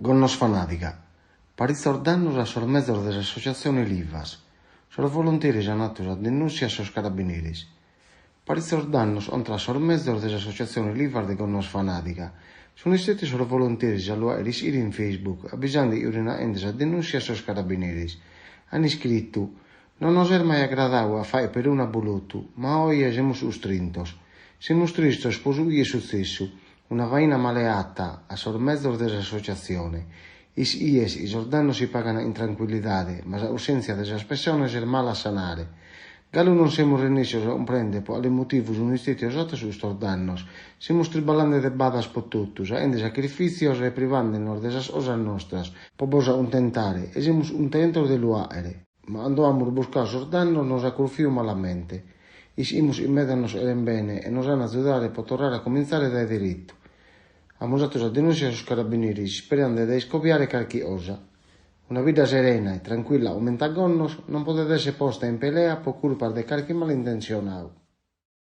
Gonnosfanadiga. Paritzos dannos a sos mezos de s'assotziatzione Livas. Sos volontieris ant atu sa denùntzia a sos carabineris. Paritzos dannos contra a sos mezos de s'assotziatzione Livas de Gonnosfanadiga. Sunt istètios sos volontieris a lu àere ischire in Facebook, avisende chi fiant aende sa denùntzia a sos carabineris. Ant iscritu, Non nos est mai agradadu a fàghere perunu abbolotu, ma oe semus custrintos. Semus tristos pro su chi est sutzessu. Una faina male ata a sos mezos de s'assotziatzione. Ischies chi sos dannos si pagant in trancuillidade, ma sa cussèntzia de sas pessones est mala a sanare. Galu non semus renèssios a cumprèndere pro cale motivu sunt istètios atos custos dannos. Semus triballende de badas pro totus, aende sacrifìtzios e privande-nos de sas cosas nostras, pro bos acuntentare, e semus cuntentos de lu àghere. Ma cando amus buscadu sos dannos nos at corfidu malamente. Ischimus chi medas nos cherent bene e nos ant a azudare pro torrare a comintzare dae deretu. Amus atu sa denùntzia a sos carabineris isperende de iscobiare carchi cosa. Una bidda serena e trancuilla comente a Gonnos non podet èssere posta in pelea pro curpas de carchi malintentzionadu.